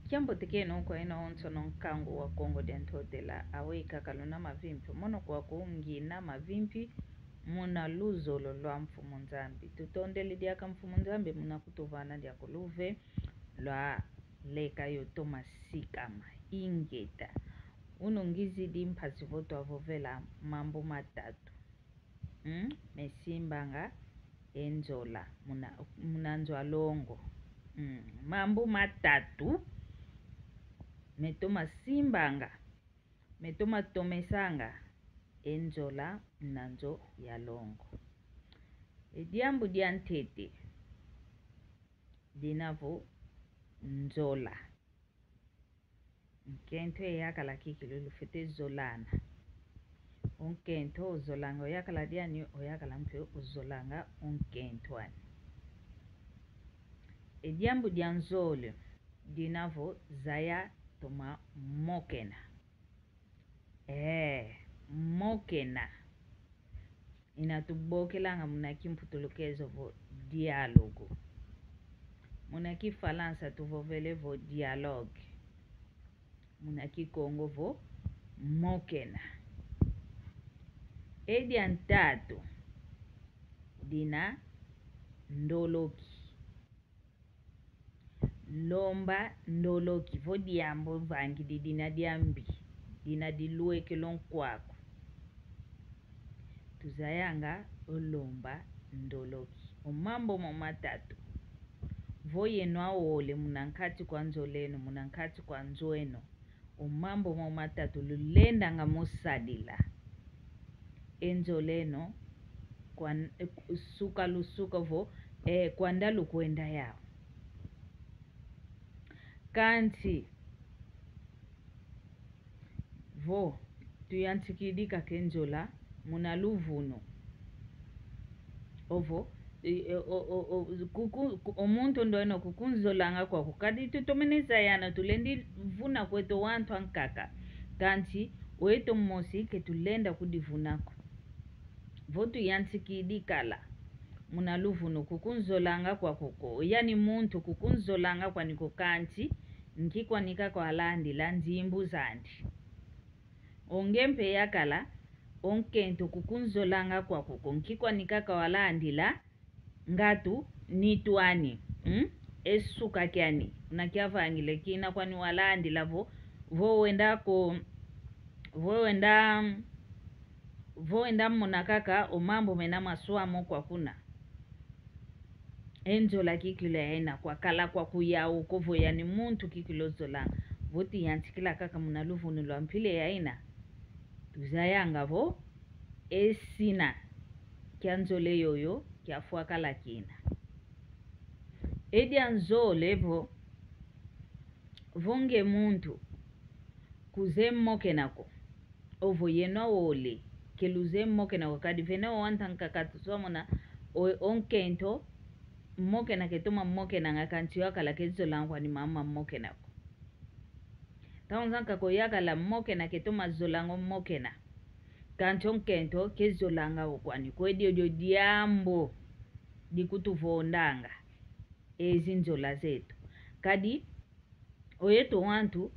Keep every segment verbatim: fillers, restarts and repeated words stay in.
Kiambote kieno kwa eno onsono nkangu wa Kongo dia Ntotela, aweyi kaka luna mavimpi, mono kwaku ngina mavimpi muna luzolo lwa Mfumu Nzambi. Tutondele diaka Mfumu Nzambi muna kutuvana diaka luve lwa leka yo toma sikama. Ingeta. Unu ngizidi mpasi vo twavovela mambu matatu. Mm, mesimbanga e nzola muna, muna nzo a longo. Mm, mambu matatu metoma simbanga, metoma tomesanga e nzola muna nzo ya longo. E diambu dia ntete dina vo nzola. Nkento eyakala kikilu lufwete zolana. O nkento ozolanga o yakala diani, o yakala mpe ozolanga o nkento ani. E diambu dia nzole dina vo zaya toma mokena. Ee, mokena. Ina tubokelanga muna kimputulukezo vo diálogo. Muna kifalansa tuvovele vo dialogue. Muna kikongo vo mokena. E dia ntatu dina ndoloki. Lomba ndoloki vo diambu vangidi dina diambi, dina dilwekelo nkwaku. Tuzayanga o lomba ndoloki. O mambu mo matatu. Vo yeno awole muna nkati kwa nzol'eno, muna nkati kwa nzo eno, o mambu mo matatu lulendanga mo sadila. E nzol'eno, kwa, suka lusuka vo, eh, kwanda lukwenda yau. Kansi, vo, tuyantikidi kaka e nzola muna luvunu. Ovo, e, e, o, o, o, kuku, ku-, o muntu ndo eno kukunzolanga kwaku. Kadi tutomene zayana, tulendi vuna kweto wantu ankaka. Kansi, o yeto mosi ke tulenda kudivuna ko. Vo tuyantikidi kala muna luvunu kukunzolanga kwaku ko. Yani muntu kukunzolanga kwani ko kansi, nki kwani kaka walandila nzimbu zandi. O nge mpe yakala, o nkento kukunzolanga kwaku ko, nki kwani kaka walandila, ngatu, nitu ani, mm? E suka kiani, una kiavangile kina kwani walandila vo, vo wenda ko, vo wenda, vo wenda mona kaka o mambu mena maswa mo kwa kuna. E nzola kikilu yaina kwakala kwaku yau ko vo yani muntu kikilu ozolanga. Vo tuyantikila kaka muna luvunu lwa mpila yaina, tuzayanga vo e sina kia nzola yoyo kiafwakala kina. E dia nzole vo, vo nge muntu kuzeye mokena ko. Ovo yeno awole, ke luzeye mokena ko, kadi vene o wantu ankaka tuswa mona, o, o nkento, mokena ketoma mokenanga kansi o yakala kezolanga kwani mama mokena ko. Ntangu zankaka o yakala mokena ketoma zolanga o mokena. Kansi o nkento kezolanga ko kwani ko. E diodio diambu dikutuvondanga e zinzola zeto. Kadi, o yeto wantu,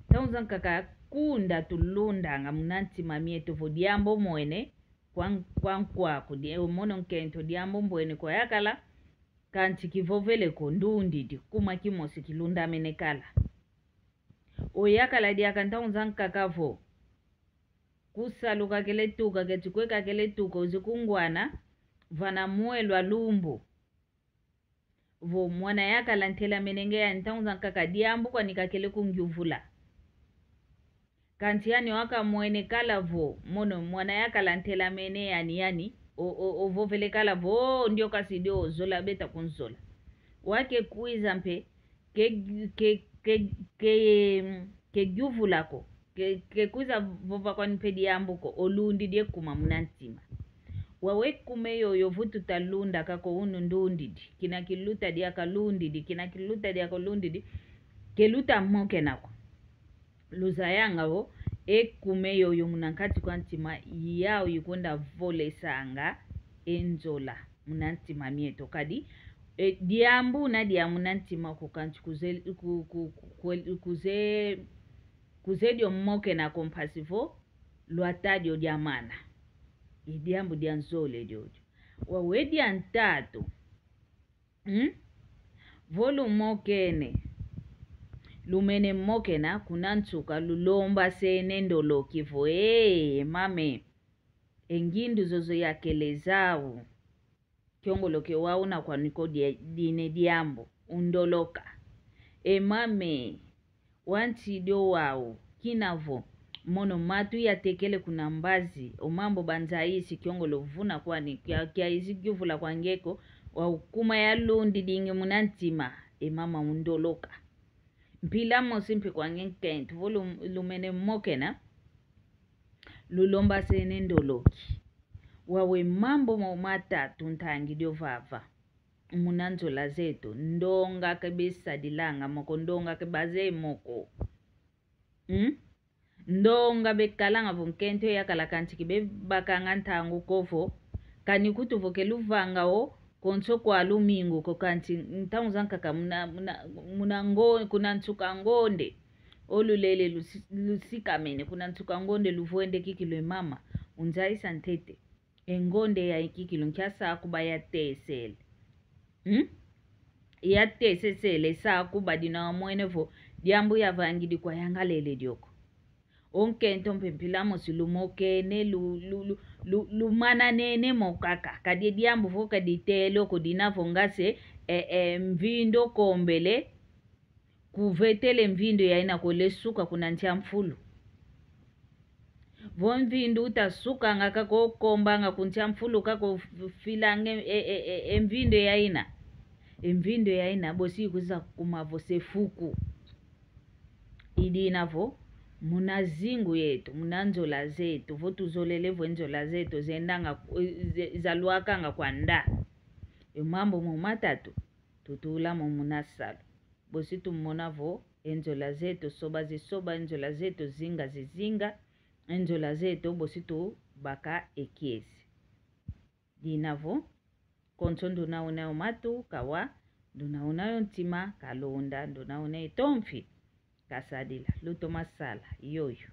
ntangu zankaka kunda tulundanga muna ntima mieto vo diambu omwene kwa, kwa nkwaku, di-, o mono nkento diambu mbwene kwa yakala, kansi kivovele ko ndundidi, kuma kimosi kilundamene kala. O yakala diaka ntangu zankaka vo, ku salu kakele tuka, keti kwe kakele tuka, uzi kungwana, vana mwelo a lumbu. Vo mwana yakala ntelamene nge yani ntangu zankaka diambu kwani kakele kungiuvula. Kansi yani o yakamwene kala vo, mono mwana yakala ntelamene yani yani, o, o, ovovele kala vo, o, ndio kasidi o zola beta kunzola. O yakekwiza mpe, ke, ke, ke, ke, kegiuvula ko, ke, kekwiza vova kwani mpe diambu ko, olundidi e kuma muna ntima. Wau e kuma yoyo vutu talunda kaka unu ndundidi, kina kiluta diaka lundidi, kina kiluta diaka lundidi, keluta mokena ko. Luzayanga vo, e kuma yoyo muna nkati kwa ntima, yau yikwenda volesanga e nzola muna ntima mieto. Kadi, e, diambu na dia muna ntima ko kansi kuze-, ku, ku, ku, kwe- kuze kuze dio mokena ko mpasi vo lwata dio diamana. I diambu dia nzole diodio. Wawe dia ntatu. Hmm? Vo lumokene, lumene mokena kuna nsuka, lulombasene ndoloki vo: "Ee, mame, e ngindu zozo yakele zau, kiongoloke wau na kwani ko die- dine diambu, undoloka. E mame, wanti dio wau, kina vo mono matu yatekele kuna mbazi, o mambu banzayisi, kiongolo vuna kwani, kia- kiaizi kiuvula kwa nge ko, wau kuma yalundidingi muna ntima, e mama, undoloka." Mpila mosi mpe kwa nge nkento, vo lum- lumene mokena, lulombasene ndoloki. Wawe mambu mo matatu ntangi dio vava muna nzola zeto: ndonga ke besadilanga mo ko, ndonga ke bazeye mo ko. Hmm? Ndonga bekalanga vo nkento yakala, kanti ke bebakanga ntangu ko vo, kani kutu vo ke luvanga o konso kwa lumingu ko, kanti ntangu zankaka muna, muna, muna ngo- kuna nsuka ngonde. O lulele lusi- lusikamene kuna nsuka ngonde, luvwende kikilu: "E mama, unzayisa ntete. E ngonde ya kikilu nkia sa kuba yatesele?" Hmm? Yatesesele sa kuba dina wamwene vo diambu yavangidi kwa yangalele dio ko. O nkento mpe mpila mosi lumokene, lu- lu- lu- lu- lumananene mo kaka. Kadi e diambu vo kaditele ko, dina vo ngase, e- e mvindo kombele, kuvetele mvindo yaina ko, lesuka kuna ntia mfulu. Vo mvindo uta sukanga kaka, kombanga ku ntia mfulu kaka, kofilanga e- e- e- e mvindo yaina. E mvindo yaina bosi ikwiza kuma vo se fuku. I dina vo muna zingu yeto, muna nzola zeto, vo tuzolele vo e nzola zeto zendanga, ze- zalwakanga kwa nda, e mambu mo matatu tutula mo muna salu. Bosi tumona vo e nzola zeto soba zisoba, e nzola zeto zinga zizinga, e nzola zeto bosi tubaka e kiese. Dina vo konso nduna una yo matu, kawa, nduna una yo ntima, kalonda, nduna una yo tomfi, kasadila. Lutoma sala yoyo.